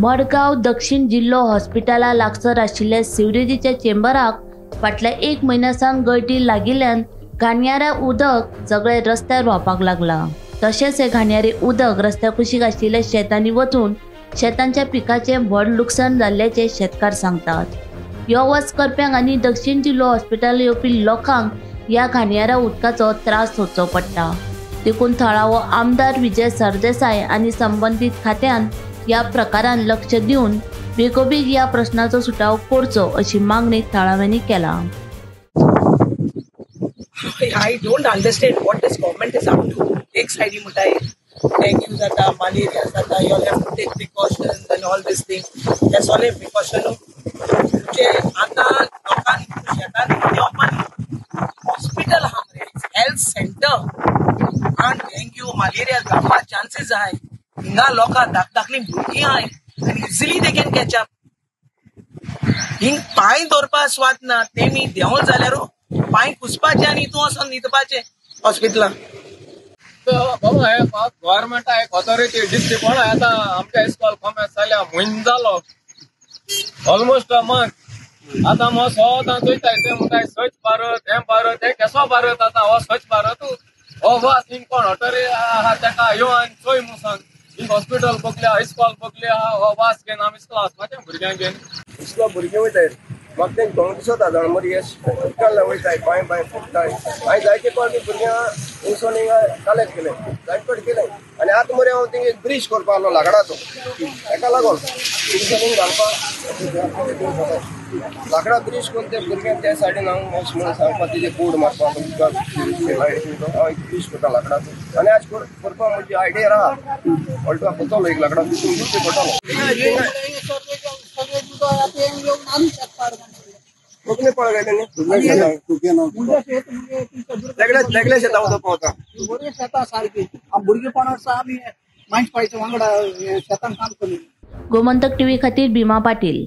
मडगांव दक्षिण जिल्लो हॉस्पिटला लागसर आशिल्ल्या सिवरेजीच्या चेंबराक फाटल्या एक म्हयन्या सावन गळटी लागिल्ल्यान घाणयारें उदक सगळे रस्त्यार व्हांवपाक लागलां. तशेंच हे घाणयारें उदक रस्त्या कुशीक आशिल्ल्या शेतांनी वचून शेतांच्या पिकाचें व्हड लुकसाण जाल्ल्याचें शेतकार सांगतात. यो वच करप्यांक आनी दक्षिण जिल्लो हॉस्पिटल येवपी लोकांक ह्या घाणयाऱ्या उदकाचो त्रास सोंसचो पडटा. देखून थळावो आमदार विजय सरदेसाय आनी संबंदीत खात्यान ह्या प्रकारान लक्ष दिवन बेगोबेग ह्या प्रश्नाचो सुटावो करचो अशी मागणी थळाव्यांनी केला. I don't understand what this government is up to. एक सायडी म्हणटाय डेंग्यू जाता, मलेरिया जाता, you all have to take precautions and all this thing. हे सगळे प्रिकॉशन म्हणजे आतां लोकांक शेतान देंवपाक हॉस्पिटल आहा मरे, हेल्थ सेंटर, आनी डेंग्यू मलेरिया जावपा चान्सीस आहाय. हिंगा लोकां धाकधाकलीं भुरगीं आहाय आनी easily they can catch up. हिंग पांय दवरपा स्वाद ना, तेमी देंवल जाल्यार पांय कुसपाचे आनी तूं वचोन न्हिदपाचें हॉस्पिटलान. बाबा हे गव्हर्मेंटा एक ऑथॉरिटी डिस्ट्रिक्ट कोण आतां आमच्या इस्कॉल कॉमेर्स जाल्या म्हयनो जालो, ऑलमोस्ट अ मंथ. आतां मग सदां चोयताय ते म्हणटाय स्वच्छ भारत, हें भारत, हें केसो भारत. आतां हो स्वच्छ भारत हो वास हिंग कोण ऑथॉरिटी आहा तेका यो आनी चोय मुसान. हिंग हॉस्पिटल बगले इस्कॉल बगले आहा, हो वास घेवन आमी इस्कॉल वचपाचें भुरग्यांक घेवन. इस्कॉल भुरगीं वयताय म्हाका तें दोंग दिसता जाण मरे उदकान वयताय, पांय पांय फुट्टाय. हांवें जायते पावटी भुरग्यां वचून हिंगा कलेक्ट केलें, जायते पावटी केलें. आनी आतां मरे हांव थिंग एक ब्रीज करपा आहलो लाकडाचो, तेका लागोन थिंगसर घालपाक लाकडा ब्रीज करून ते भुरग्यांक त्या सायडीन हांव अशें म्हणून सांगपा तेजे बोर्ड मारपाक हांव एक ब्रीज करता लाकडाचो. आनी आज करपा म्हजी आयडिया आहा, पलटो पडटलो एक लाकडा ब्रीज पडटलो. कोंकणी पळ काय तेणी सगळे शेतां उदक पावता. बरें शेतां सारकी भुरगेपण आसा, आमी मायज पायच्या वांगडा शेतान काम करी. गोमंतक टीव्ही खातीर भीमा पाटील.